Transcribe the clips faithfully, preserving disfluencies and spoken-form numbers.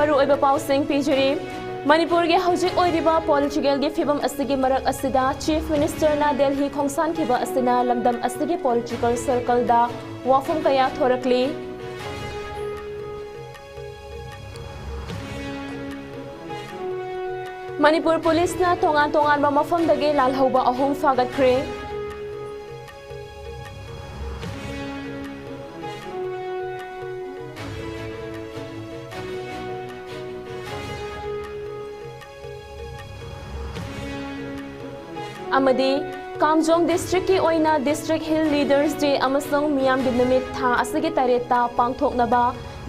ꯃꯔꯨꯑꯣꯏꯕ ꯄꯥꯎꯁꯤꯡ ꯄꯤꯖꯔꯤ꯫ ꯃꯅꯤꯄꯨꯔꯒꯤ ꯍꯧꯖꯤꯛ ꯑꯣꯏꯔꯤꯕ ꯄꯣꯂꯤꯇꯤꯀꯦꯜꯒꯤ ꯐꯤꯕꯝ ꯑꯁꯤꯒꯤ ꯃꯔꯛ ꯑꯁꯤꯗ Chief Minister ꯅ ꯗꯦꯜꯍꯤ ꯈꯣꯡꯁꯥꯟꯈꯤꯕ ꯑꯁꯤꯅ ꯂꯝꯗꯝ ꯑꯁꯤꯒꯤ ꯄꯣꯂꯤꯇꯤꯀꯦꯜ ꯁꯔꯀꯜꯗ ꯋꯥꯐꯝ ꯀꯌꯥ ꯊꯣꯔꯛꯂꯤ꯫ ꯃꯅꯤꯄꯨꯔ ꯄꯨꯂꯤꯁꯅ ꯇꯣꯉꯥꯟ ꯇꯣꯉꯥꯟꯕ ꯃꯐꯝꯗꯒꯤ ꯂꯥꯜꯍꯧꯕ ꯑꯍꯨꯝ ꯐꯥꯒꯠꯈ꯭ꯔꯦ꯫ ꯑꯃꯗꯤ ꯀꯥꯝꯖꯣꯡ ꯗꯤꯁꯇ꯭ꯔꯤꯛꯀꯤ ꯑꯣꯏꯅ District Hill Leaders Day ꯑꯃꯁꯨꯡ ꯃꯤꯌꯥꯝꯒꯤ ꯅꯨꯃꯤꯠ ꯊꯥ ꯑꯁꯤꯒꯤ ꯇꯔꯦꯠꯇ ꯄꯥꯡꯊꯣꯛꯅꯕ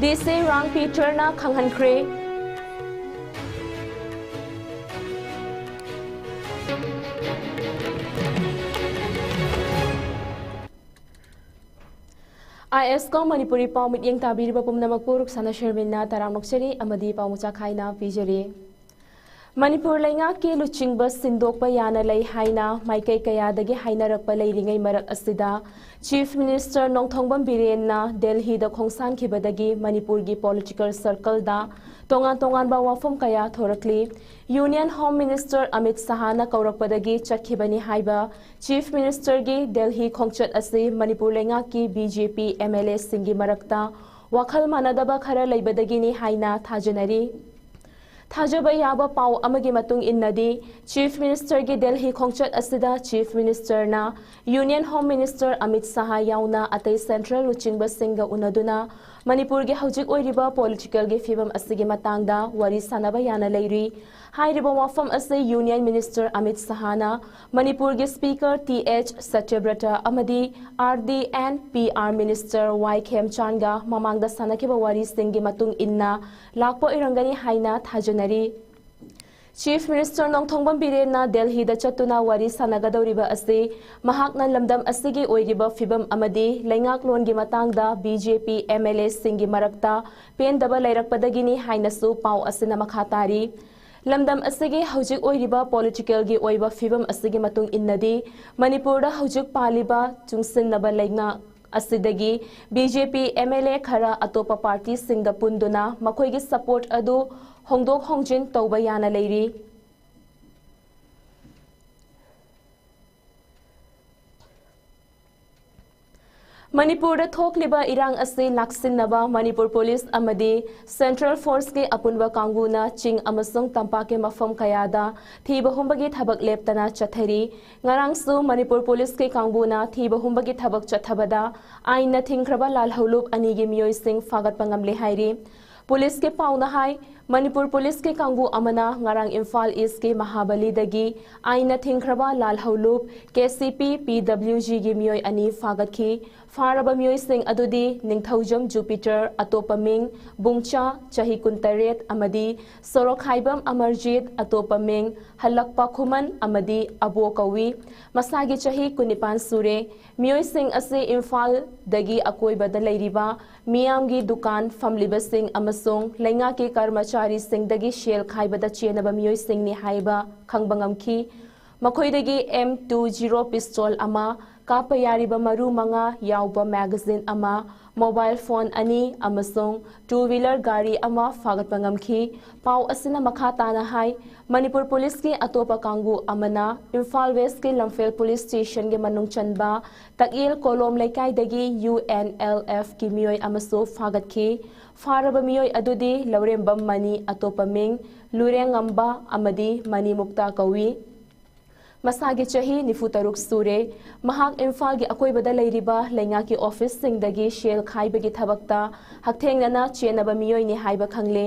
D C ꯔꯥꯡ ꯄꯤꯇꯔꯅ ꯈꯪꯍꯟꯈ꯭ꯔꯦ꯫ ISCO ꯃꯅꯤꯄꯨꯔꯤ ꯄꯥꯎ ꯃꯤꯠꯌꯦꯡ ꯇꯥꯕꯤꯔꯤꯕ ꯄꯨꯝꯅꯃꯛꯄꯨ ꯔꯨꯛꯁꯥꯅꯥ ꯁꯦꯔꯃꯤꯟꯅ ꯇꯔꯥꯝꯅ ꯑꯣꯛꯆꯔꯤ ꯑꯃꯗꯤ ꯄꯥꯎ ꯃꯆꯥ ꯈꯥꯏꯅ ꯄꯤꯖꯔꯤ꯫ ꯃꯅꯤꯄꯨꯔ ꯂꯩꯉꯥꯛꯀꯤ ꯂꯨꯆꯤꯡꯕ ꯁꯤꯟꯗꯣꯛꯄ ꯌꯥꯅ ꯂꯩ ꯍꯥꯏꯅ ꯃꯥꯏꯀꯩ ꯀꯌꯥꯗꯒꯤ ꯍꯥꯏꯅꯔꯛꯄ ꯂꯩꯔꯤꯉꯩ ꯃꯔꯛ ꯑꯁꯤꯗ, Chief Minister ꯅꯣꯡꯊꯣꯝꯕꯝ ꯕꯤꯔꯦꯟꯅ ꯗꯦꯜꯍꯤꯗ ꯈꯣꯡꯁꯥꯟꯈꯤꯕꯗꯒꯤ ꯃꯅꯤꯄꯨꯔꯒꯤ ꯄꯣꯂꯤꯇꯤꯀꯦꯜ ꯁꯔꯀꯜꯗ ꯇꯣꯉꯥꯟ ꯇꯣꯉꯥꯟꯕ ꯋꯥꯐꯝ ꯀꯌꯥ ꯊꯣꯔꯛꯂꯤ꯫ Union Home Minister ꯑꯃꯤꯠ ꯁꯍꯥꯅ ꯀꯧꯔꯛꯄꯗꯒꯤ ꯆꯠꯈꯤꯕꯅꯤ ꯍꯥꯏꯕ Chief Ministerꯒꯤ ꯗꯦꯜꯍꯤ ꯈꯣꯡꯆꯠ ꯑꯁꯤ ꯃꯅꯤꯄꯨꯔ ꯂꯩꯉꯥꯛꯀꯤ BJP MLAꯁꯤꯡꯒꯤ ꯃꯔꯛꯇ ꯋꯥꯈꯜ ꯃꯥꯟꯅꯗꯕ ꯈꯔ ꯂꯩꯕꯗꯒꯤꯅꯤ ꯍꯥꯏꯅ ꯊꯥꯖꯅꯔꯤ꯫ ꯊꯥꯖꯕ ꯌꯥꯕ ꯄꯥꯎ ꯑꯃꯒꯤ ꯃꯇꯨꯡ ꯏꯟꯅꯗꯤ, Chief Ministerꯒꯤ ꯗꯦꯜꯍꯤ ꯈꯣꯡꯆꯠ ꯑꯁꯤꯗ Chief Ministerꯅ Union Home Minister Amit ꯁꯍꯥ ꯌꯥꯎꯅ ꯑꯇꯩ central ꯂꯨꯆꯤꯡꯕꯁꯤꯡꯒ ꯎꯅꯗꯨꯅ ꯃꯅꯤꯄꯨꯔꯒꯤ ꯍꯧꯖꯤꯛ ꯑꯣꯏꯔꯤꯕ ꯄꯣꯂꯤꯇꯤꯀꯦꯜꯒꯤ ꯐꯤꯕꯝ ꯑꯁꯤꯒꯤ ꯃꯇꯥꯡꯗ ꯋꯥꯔꯤ ꯁꯥꯟꯅꯕ ꯌꯥꯅ ꯂꯩꯔꯤ꯫ ꯍꯥꯏꯔꯤꯕ ꯋꯥꯐꯝ ꯑꯁꯤ Union Minister ꯑꯃꯤꯠ ꯁꯍꯥꯅ ꯃꯅꯤꯄꯨꯔꯒꯤ Speaker Th ꯁꯇ꯭ꯌꯕ꯭ꯔꯇ ꯑꯃꯗꯤ RD and PR Minister ꯋꯥꯏ ꯈꯦꯝꯆꯥꯟꯒ ꯃꯃꯥꯡꯗ ꯁꯥꯟꯅꯈꯤꯕ ꯋꯥꯔꯤꯁꯤꯡꯒꯤ ꯃꯇꯨꯡ ꯏꯟꯅ ꯂꯥꯛꯄ ꯑꯣꯏꯔꯝꯒꯅꯤ ꯍꯥꯏꯅ ꯊꯥꯖꯅꯔꯤ꯫ Chief Minister ꯅꯣꯡꯊꯣꯝꯕꯝ ꯕꯤꯔꯦꯟꯅ ꯗꯦꯜꯍꯤꯗ ꯆꯠꯇꯨꯅ ꯋꯥꯔꯤ ꯁꯥꯟꯅꯒꯗꯧꯔꯤꯕ ꯑꯁꯤ ꯃꯍꯥꯛꯅ ꯂꯝꯗꯝ ꯑꯁꯤꯒꯤ ꯑꯣꯏꯔꯤꯕ ꯐꯤꯕꯝ ꯑꯃꯗꯤ ꯂꯩꯉꯥꯛꯂꯣꯟꯒꯤ ꯃꯇꯥꯡꯗ BJP MLAꯁꯤꯡꯒꯤ ꯃꯔꯛꯇ ꯄꯦꯟꯗꯕ ꯂꯩꯔꯛꯄꯗꯒꯤꯅꯤ ꯍꯥꯏꯅꯁꯨ ꯄꯥꯎ ꯑꯁꯤꯅ ꯃꯈꯥ ꯇꯥꯔꯤ꯫ ꯂꯝꯗꯝ ꯑꯁꯤꯒꯤ ꯍꯧꯖꯤꯛ ꯑꯣꯏꯔꯤꯕ ꯄꯣꯂꯤꯇꯤꯀꯦꯜꯒꯤ ꯑꯣꯏꯕ ꯐꯤꯕꯝ ꯑꯁꯤꯒꯤ ꯃꯇꯨꯡ ꯏꯟꯅꯗꯤ, ꯃꯅꯤꯄꯨꯔꯗ ꯍꯧꯖꯤꯛ ꯄꯥꯜꯂꯤꯕ ꯆꯨꯡꯁꯤꯟꯅꯕ ꯂꯩꯉꯥꯛ ꯑꯁꯤꯗꯒꯤ B J P M L A ꯈꯔ ꯑꯇꯣꯞꯄ ꯄꯥꯔꯇꯤꯁꯤꯡꯗ ꯄꯨꯟꯗꯨꯅ ꯃꯈꯣꯏꯒꯤ ꯁꯄꯣꯔꯠ ꯑꯗꯨ ꯍꯣꯡꯗꯣꯛ ꯍꯣꯡꯖꯤꯟ ꯇꯧꯕ ꯌꯥꯅ ꯂꯩꯔꯤ꯫ ꯃꯅꯤꯄꯨꯔꯗ ꯊꯣꯛꯂꯤꯕ ꯏꯔꯥꯡ ꯑꯁꯤ ꯂꯥꯛꯁꯤꯟꯅꯕ ꯃꯅꯤꯄꯨꯔ ꯄꯨꯂꯤꯁ ꯑꯃꯗꯤ ꯁꯦꯟꯇ꯭ꯔꯦꯜ ꯐꯣꯔꯁꯀꯤ ꯑꯄꯨꯟꯕ ꯀꯥꯡꯕꯨꯅ ꯆꯤꯡ ꯑꯃꯁꯨꯡ ꯇꯝꯄꯥꯛꯀꯤ ꯃꯐꯝ ꯀꯌꯥꯗ ꯊꯤꯕ ꯍꯨꯝꯕꯒꯤ ꯊꯕꯛ ꯂꯦꯞꯇꯅ ꯆꯠꯊꯔꯤ꯫ ꯉꯔꯥꯡꯁꯨ ꯃꯅꯤꯄꯨꯔ ꯄꯨꯂꯤꯁꯀꯤ ꯀꯥꯡꯕꯨꯅ ꯊꯤꯕ ꯍꯨꯝꯕꯒꯤ ꯊꯕꯛ ꯆꯠꯊꯕꯗ ꯑꯥꯏꯟꯅ ꯊꯤꯡꯈ꯭ꯔꯕ ꯂꯥꯜꯍꯧꯂꯨꯞ ꯑꯅꯤꯒꯤ ꯃꯤꯑꯣꯏꯁꯤꯡ ꯐꯥꯒꯠꯄ ꯉꯝꯂꯦ ꯍꯥꯏꯔꯤ꯫ ꯄꯨꯂꯤꯁꯀꯤ ꯄꯥꯎꯅ ꯍꯥꯏ, ꯃꯅꯤꯄꯨꯔ ꯄꯨꯂꯤꯁꯀꯤ ꯀꯥꯡꯕꯨ ꯑꯃꯅ ꯉꯔꯥꯡ ꯏꯝꯐꯥꯜ ꯏꯁꯀꯤ ꯃꯍꯥꯕꯂꯤꯗꯒꯤ ꯑꯥꯏꯟꯅ ꯊꯤꯡꯈ꯭ꯔꯕ ꯂꯥꯜꯍꯧꯂꯨꯞ ꯀꯦ ꯁꯤ ꯄꯤ ꯄꯤ ꯗꯕ꯭ꯂꯤꯎ ꯖꯤꯒꯤ ꯃꯤꯑꯣꯏ ꯑꯅꯤ ꯐꯥꯒꯠꯈꯤ꯫ ꯐꯥꯔꯕ ꯃꯤꯑꯣꯏꯁꯤꯡ ꯑꯗꯨꯗꯤ ꯅꯤꯡꯊꯧꯖꯝ ꯖꯨꯄꯤꯇꯔ, ꯑꯇꯣꯞꯄ ꯃꯤꯡ ꯕꯨꯡꯆꯥ, ꯆꯍꯤ ꯀꯨꯟꯇꯔꯦꯠ, ꯑꯃꯗꯤ ꯁꯣꯔꯣꯛꯈꯥꯏꯕꯝ ꯑꯃꯔꯖꯤꯠ, ꯑꯇꯣꯞꯄ ꯃꯤꯡ ꯍꯜꯂꯛꯄ ꯈꯨꯃꯟ ꯑꯃꯗꯤ ꯑꯕꯣ ꯀꯧꯏ꯫ ꯃꯁꯥꯒꯤ ꯆꯍꯤ ꯀꯨꯟꯅꯤꯄꯥꯟ ꯁꯨꯔꯦ꯫ ꯃꯤꯑꯣꯏꯁꯤꯡ ꯑꯁꯤ ꯏꯝꯐꯥꯜꯗꯒꯤ ꯑꯀꯣꯏꯕꯗ ꯂꯩꯔꯤꯕ ꯃꯤꯌꯥꯝꯒꯤ ꯗꯨꯀꯥꯟ ꯐꯝꯂꯤꯕꯁꯤꯡ ꯑꯃꯁꯨꯡ ꯂꯩꯉꯥꯛꯀꯤ ꯀꯔꯃꯆꯥꯔꯤꯁꯤꯡꯗꯒꯤ ꯁꯦꯜ ꯈꯥꯏꯕꯗ ꯆꯦꯟꯅꯕ ꯃꯤꯑꯣꯏꯁꯤꯡꯅꯤ ꯍꯥꯏꯕ ꯈꯪꯕ ꯉꯝꯈꯤ꯫ ꯃꯈꯣꯏꯗꯒꯤ ꯑꯦꯝ ꯇꯨ ꯖꯤꯔꯣ ꯄꯤꯁꯇꯣꯜ ꯑꯃ, ꯀꯥꯞꯄ ꯌꯥꯔꯤꯕ ꯃꯔꯨ ꯃꯉꯥ ꯌꯥꯎꯕ ꯃꯦꯒꯥꯖꯤꯟ ꯑꯃ, ꯃꯣꯕꯥꯏꯜ ꯐꯣꯟ ꯑꯅꯤ ꯑꯃꯁꯨꯡ ꯇꯨ ꯋꯤꯂꯔ ꯒꯥꯔꯤ ꯑꯃ ꯐꯥꯒꯠꯄ ꯉꯝꯈꯤ꯫ ꯄꯥꯎ ꯑꯁꯤꯅ ꯃꯈꯥ ꯇꯥꯅ ꯍꯥꯏ, ꯃꯅꯤꯄꯨꯔ ꯄꯨꯂꯤꯁꯀꯤ ꯑꯇꯣꯞꯄ ꯀꯥꯡꯕꯨ ꯑꯃꯅ ꯏꯝꯐꯥꯜ ꯋꯦꯁꯀꯤ ꯂꯝꯐꯦꯜ ꯄꯨꯂꯤꯁ ꯁ꯭ꯇꯦꯁꯟꯒꯤ ꯃꯅꯨꯡ ꯆꯟꯕ ꯇꯛꯌꯦꯜ ꯀꯣꯂꯣꯝ ꯂꯩꯀꯥꯏꯗꯒꯤ ꯌꯨ ꯑꯦꯟ ꯑꯦꯜ ꯑꯦꯐꯀꯤ ꯃꯤꯑꯣꯏ ꯑꯃꯁꯨ ꯐꯥꯒꯠꯈꯤ꯫ ꯐꯥꯔꯕ ꯃꯤꯑꯣꯏ ꯑꯗꯨꯗꯤ ꯂꯧꯔꯦꯝꯕꯝ ꯃꯅꯤ, ꯑꯇꯣꯞꯄ ꯃꯤꯡ ꯂꯨꯔꯦꯡꯉꯝꯕ ꯑꯃꯗꯤ ꯃꯅꯤ ꯃꯨꯛꯇꯥ ꯀꯧꯏ꯫ ꯃꯁꯥꯒꯤ ꯆꯍꯤ ꯅꯤꯐꯨ ꯇꯔꯨꯛ ꯁꯨꯔꯦ꯫ ꯃꯍꯥꯛ ꯏꯝꯐꯥꯜꯒꯤ ꯑꯀꯣꯏꯕꯗ ꯂꯩꯔꯤꯕ ꯂꯩꯉꯥꯛꯀꯤ ꯑꯣꯐꯤꯁꯁꯤꯡꯗꯒꯤ ꯁꯦꯜ ꯈꯥꯏꯕꯒꯤ ꯊꯕꯛꯇ ꯍꯛꯊꯦꯡꯅꯅ ꯆꯦꯟꯅꯕ ꯃꯤꯑꯣꯏꯅꯤ ꯍꯥꯏꯕ ꯈꯪꯂꯦ꯫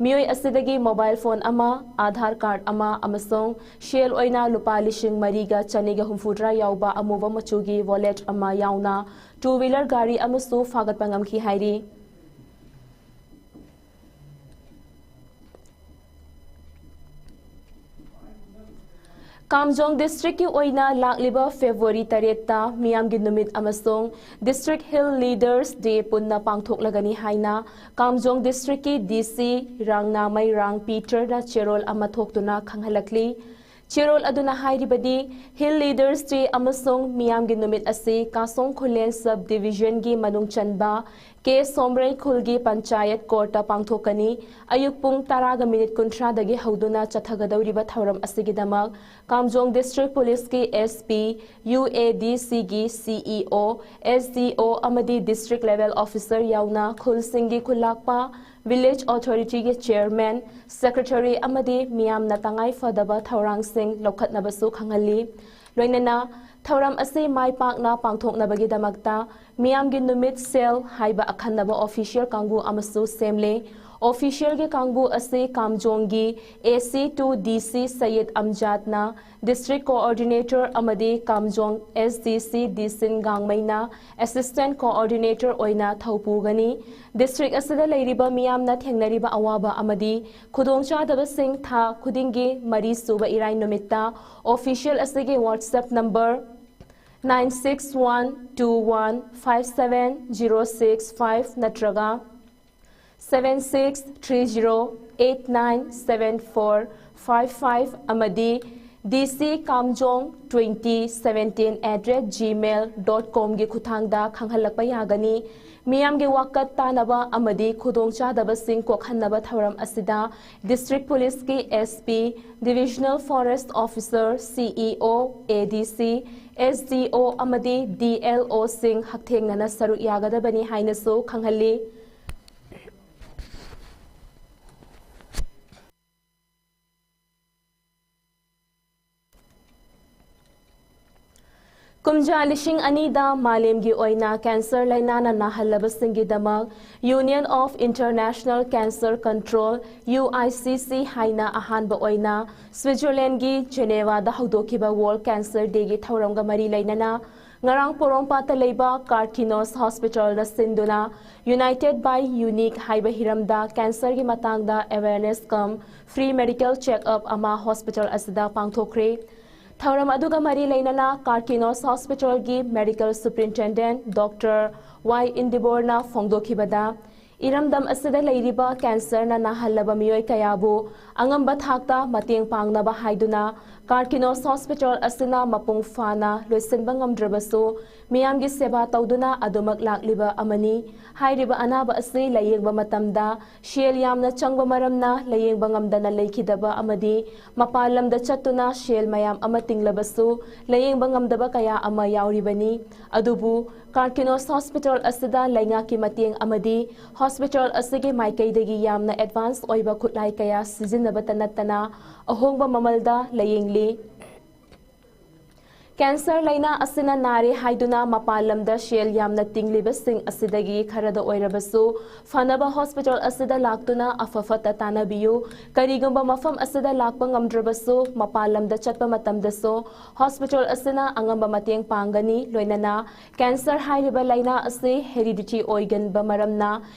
ꯃꯤꯑꯣꯏ ꯑꯁꯤꯗꯒꯤ ꯃꯣꯕꯥꯏꯜ ꯐꯣꯟ ꯑꯃ, ꯑꯥꯙꯥꯔ ꯀꯥꯔꯗ ꯑꯃ ꯑꯃꯁꯨꯡ ꯁꯦꯜ ꯑꯣꯏꯅ ꯂꯨꯄꯥ ꯂꯤꯁꯤꯡ ꯃꯔꯤꯒ ꯆꯅꯤꯒ ꯍꯨꯝꯐꯨꯇꯔꯥ ꯌꯥꯎꯕ ꯑꯃꯨꯕ ꯃꯆꯨꯒꯤ ꯋꯥꯂꯦꯠ ꯑꯃ ꯌꯥꯎꯅ ꯇꯨ ꯋꯤꯂꯔ ꯒꯥꯔꯤ ꯑꯃꯁꯨ ꯐꯥꯒꯠꯄ ꯉꯝꯈꯤ ꯍꯥꯏꯔꯤ꯫ ꯀꯥꯝꯖꯣꯡ ꯗꯤꯁꯇ꯭ꯔꯤꯛꯀꯤ ꯑꯣꯏꯅ ꯂꯥꯛꯂꯤꯕ ꯐꯦꯕ꯭ꯔꯨꯋꯥꯔꯤ ꯇꯔꯦꯠꯇ ꯃꯤꯌꯥꯝꯒꯤ ꯅꯨꯃꯤꯠ ꯑꯃꯁꯨꯡ ꯗꯤꯁꯇ꯭ꯔꯤꯛ ꯍꯤꯜ ꯂꯤꯗꯔꯁ ꯗꯦ ꯄꯨꯟꯅ ꯄꯥꯡꯊꯣꯛꯂꯒꯅꯤ ꯍꯥꯏꯅ ꯀꯥꯝꯖꯣꯡ ꯗꯤꯁꯇ꯭ꯔꯤꯛꯀꯤ ꯗꯤ ꯁꯤ ꯔꯥꯡꯅꯥꯃꯩꯔꯥꯡ ꯄꯤꯇꯔꯅ ꯆꯦꯔꯣꯜ ꯑꯃ ꯊꯣꯛꯇꯨꯅ ꯈꯪꯍꯜꯂꯛꯂꯤ꯫ ꯆꯦꯔꯣꯜ ꯑꯗꯨꯅ ꯍꯥꯏꯔꯤꯕꯗꯤ, Hill Leaders Day ꯑꯃꯁꯨꯡ ꯃꯤꯌꯥꯝꯒꯤ ꯅꯨꯃꯤꯠ ꯑꯁꯤ ꯀꯥꯁꯣꯡ ꯈꯨꯂꯦꯟ Sub Division ꯒꯤ ꯃꯅꯨꯡ ꯆꯟꯕ ꯀꯦ ꯁꯣꯝꯔꯩ ꯈꯨꯜꯒꯤ Panchayat Court ꯇ ꯄꯥꯡꯊꯣꯛꯀꯅꯤ꯫ ꯑꯌꯨꯛ ꯄꯨꯡ ꯇꯔꯥꯒ ꯃꯤꯅꯤꯠ ꯀꯨꯟꯊ꯭ꯔꯥꯗꯒꯤ ꯍꯧꯗꯨꯅ ꯆꯠꯊꯒꯗꯧꯔꯤꯕ ꯊꯧꯔꯝ ꯑꯁꯤꯒꯤꯗꯃꯛ ꯀꯥꯝꯖꯣꯡ District Police ꯀꯤ S P, U A D C ꯒꯤ C E O, S D O ꯑꯃꯗꯤ District Level Officer ꯌꯥꯎꯅ ꯈꯨꯜꯁꯤꯡꯒꯤ ꯈꯨꯜꯂꯥꯛꯄ, Village Authority ꯒꯤ Chairman, Secretary ꯑꯃꯗꯤ ꯃꯤꯌꯥꯝꯅ ꯇꯉꯥꯏ ꯐꯗꯕ ꯊꯧꯔꯥꯡꯁꯤꯡ ꯂꯧꯈꯠꯅꯕꯁꯨ ꯈꯪꯍꯜꯂꯤ꯫ ꯂꯣꯏꯅꯅ ꯊꯧꯔꯝ ꯑꯁꯤ ꯃꯥꯏ ꯄꯥꯛꯅ ꯄꯥꯡꯊꯣꯛꯅꯕꯒꯤꯗꯃꯛꯇ ꯃꯤꯌꯥꯝꯒꯤ ꯅꯨꯃꯤꯠ cell ꯍꯥꯏꯕ ꯑꯈꯟꯅꯕ official ꯀꯥꯡꯕꯨ ꯑꯃꯁꯨ ꯁꯦꯝꯂꯦ꯫ Official ꯒꯤ ꯀꯥꯡꯕꯨ ꯑꯁꯤ ꯀꯥꯝꯖꯣꯡꯒꯤ A C to D C Sayed ꯑꯝꯖꯥꯗꯅ, District Coordinator ꯑꯃꯗꯤ ꯀꯥꯝꯖꯣꯡ S D C ꯗꯤꯁꯤꯟ ꯒꯥꯡꯃꯩꯅ Assistant Coordinator ꯑꯣꯏꯅ ꯊꯧ ꯄꯨꯒꯅꯤ꯫ District ꯑꯁꯤꯗ ꯂꯩꯔꯤꯕ ꯃꯤꯌꯥꯝꯅ ꯊꯦꯡꯅꯔꯤꯕ ꯑꯋꯥꯕ ꯑꯃꯗꯤ ꯈꯨꯗꯣꯡꯆꯥꯗꯕꯁꯤꯡ ꯊꯥ ꯈꯨꯗꯤꯡꯒꯤ ꯃꯔꯤ ꯁꯨꯕ ꯏꯔꯥꯏ ꯅꯨꯃꯤꯠꯇ official ꯑꯁꯤꯒꯤ WhatsApp number nine six one two one five seven zero six five ꯅꯠꯇ꯭ꯔꯒ seven six three zero eight nine seven four five five ꯑꯃꯗꯤ D C Kamjong twenty seventeen at gmail dot com ꯒꯤ ꯈꯨꯠꯊꯥꯡꯗ ꯈꯪꯍꯜꯂꯛꯄ ꯌꯥꯒꯅꯤ꯫ ꯃꯤꯌꯥꯝꯒꯤ ꯋꯥꯀꯠ ꯇꯥꯅꯕ ꯑꯃꯗꯤ ꯈꯨꯗꯣꯡꯆꯥꯗꯕꯁꯤꯡ ꯀꯣꯛꯍꯟꯅꯕ ꯊꯧꯔꯝ ꯑꯁꯤꯗ District Police ꯀꯤ S P, Divisional Forest Officer, C E O, A D C, S D O ꯑꯃꯗꯤ D L O ꯁꯤꯡ ꯍꯛꯊꯦꯡꯅꯅ ꯁꯔꯨꯛ ꯌꯥꯒꯗꯕꯅꯤ ꯍꯥꯏꯅꯁꯨ ꯈꯪꯍꯜꯂꯤ꯫ ꯀꯨꯝꯖꯥ ꯂꯤꯁꯤꯡ ꯑꯅꯤꯗ ꯃꯥꯂꯦꯝꯒꯤ ꯑꯣꯏꯅ cancer ꯂꯥꯏꯅꯥꯅ ꯅꯥꯍꯜꯂꯕꯁꯤꯡꯒꯤꯗꯃꯛ Union of International Cancer Control, U I C C ꯍꯥꯏꯅ ꯑꯍꯥꯟꯕ ꯑꯣꯏꯅ Switzerland ꯒꯤ Geneva ꯗ ꯍꯧꯗꯣꯛꯈꯤꯕ World Cancer Day ꯒꯤ ꯊꯧꯔꯝꯒ ꯃꯔꯤ ꯂꯩꯅꯅ ꯉꯔꯥꯡ ꯄꯣꯔꯣꯝꯄꯥꯠꯇ ꯂꯩꯕ Carkinos Hospital ꯅ ꯁꯤꯟꯗꯨꯅ United by Unique ꯍꯥꯏꯕ ꯍꯤꯔꯝꯗ cancer ꯒꯤ ꯃꯇꯥꯡꯗ awareness cum free medical check up ꯑꯃ hospital ꯑꯁꯤꯗ ꯄꯥꯡꯊꯣꯛꯈ꯭ꯔꯦ꯫ ꯊꯧꯔꯝ ꯑꯗꯨꯒ ꯃꯔꯤ ꯂꯩꯅꯅ Carkinos Hospital ꯒꯤ Medical Superintendent Doctor Y Indibor ꯅ ꯐꯣꯡꯗꯣꯛꯈꯤꯕꯗ, ꯏꯔꯝꯗꯝ ꯑꯁꯤꯗ ꯂꯩꯔꯤꯕ cancer ꯅ ꯅꯥꯍꯜꯂꯕ ꯃꯤꯑꯣꯏ ꯀꯌꯥꯕꯨ ꯑꯉꯝꯕ ꯊꯥꯛꯇ ꯃꯇꯦꯡ ꯄꯥꯡꯅꯕ ꯍꯥꯏꯗꯨꯅ ꯀꯥꯔꯀꯤꯅꯣꯁ ꯍꯣꯁꯄꯤꯇꯥꯜ ꯑꯁꯤꯅ ꯃꯄꯨꯡ ꯐꯥꯅ ꯂꯣꯏꯁꯤꯟꯕ ꯉꯝꯗ꯭ꯔꯕꯁꯨ, ꯃꯤꯌꯥꯝꯒꯤ ꯁꯦꯕꯥ ꯇꯧꯗꯨꯅ ꯑꯗꯨꯃꯛ ꯂꯥꯛꯂꯤꯕ ꯑꯃꯅꯤ꯫ ꯍꯥꯏꯔꯤꯕ ꯑꯅꯥꯕ ꯑꯁꯤ ꯂꯥꯌꯦꯡꯕ ꯃꯇꯝꯗ ꯁꯦꯜ ꯌꯥꯝꯅ ꯆꯪꯕ ꯃꯔꯝꯅ ꯂꯥꯌꯦꯡꯕ ꯉꯝꯗꯅ ꯂꯩꯈꯤꯗꯕ ꯑꯃꯗꯤ ꯃꯄꯥꯟ ꯂꯝꯗ ꯆꯠꯇꯨꯅ ꯁꯦꯜ ꯃꯌꯥꯝ ꯑꯃ ꯇꯤꯡꯂꯕꯁꯨ ꯂꯥꯌꯦꯡꯕ ꯉꯝꯗꯕ ꯀꯌꯥ ꯑꯃ ꯌꯥꯎꯔꯤꯕꯅꯤ꯫ ꯑꯗꯨꯕꯨ ꯀꯥꯔꯀꯤꯅꯣꯁ ꯍꯣꯁꯄꯤꯇꯥꯜ ꯑꯁꯤꯗ ꯂꯩꯉꯥꯛꯀꯤ ꯃꯇꯦꯡ ꯑꯃꯗꯤ ꯍꯣꯁꯄꯤꯇꯥꯜ ꯑꯁꯤꯒꯤ ꯃꯥꯏꯀꯩꯗꯒꯤ ꯌꯥꯝꯅ ꯑꯦꯗꯚꯥꯟꯁ ꯑꯣꯏꯕ ꯈꯨꯠꯂꯥꯏ ꯀꯌꯥ ꯁꯤꯖꯤꯟꯅꯕꯇ ꯅꯠꯇꯅ ꯑꯍꯣꯡꯕ ꯃꯃꯜꯗ ꯂꯥꯌꯦꯡꯂꯤ꯫ ꯀꯦꯟꯁꯔ ꯂꯥꯏꯅꯥ ꯑꯁꯤꯅ ꯅꯥꯔꯦ ꯍꯥꯏꯗꯨꯅ ꯃꯄꯥꯟ ꯂꯝꯗ ꯁꯦꯜ ꯌꯥꯝꯅ ꯇꯤꯡꯂꯤꯕꯁꯤꯡ ꯑꯁꯤꯗꯒꯤ ꯈꯔꯗ ꯑꯣꯏꯔꯕꯁꯨ ꯐꯅꯕ ꯍꯣꯁꯄꯤꯇꯥꯜ ꯑꯁꯤꯗ ꯂꯥꯛꯇꯨꯅ ꯑꯐ ꯐꯠꯇ ꯇꯥꯟꯅꯕꯤꯌꯨ꯫ ꯀꯔꯤꯒꯨꯝꯕ ꯃꯐꯝ ꯑꯁꯤꯗ ꯂꯥꯛꯄ ꯉꯝꯗ꯭ꯔꯕꯁꯨ ꯃꯄꯥꯟ ꯂꯝꯗ ꯆꯠꯄ ꯃꯇꯝꯗꯁꯨ ꯍꯣꯁꯄꯤꯇꯥꯜ ꯑꯁꯤꯅ ꯑꯉꯝꯕ ꯃꯇꯦꯡ ꯄꯥꯡꯒꯅꯤ꯫ ꯂꯣꯏꯅꯅ ꯀꯦꯟꯁꯔ ꯍꯥꯏꯔꯤꯕ ꯂꯥꯏꯅꯥ ꯑꯁꯤ ꯍꯦꯔꯤꯗꯤꯇꯤ ꯑꯣꯏꯒꯟꯕ ꯃꯔꯝꯅ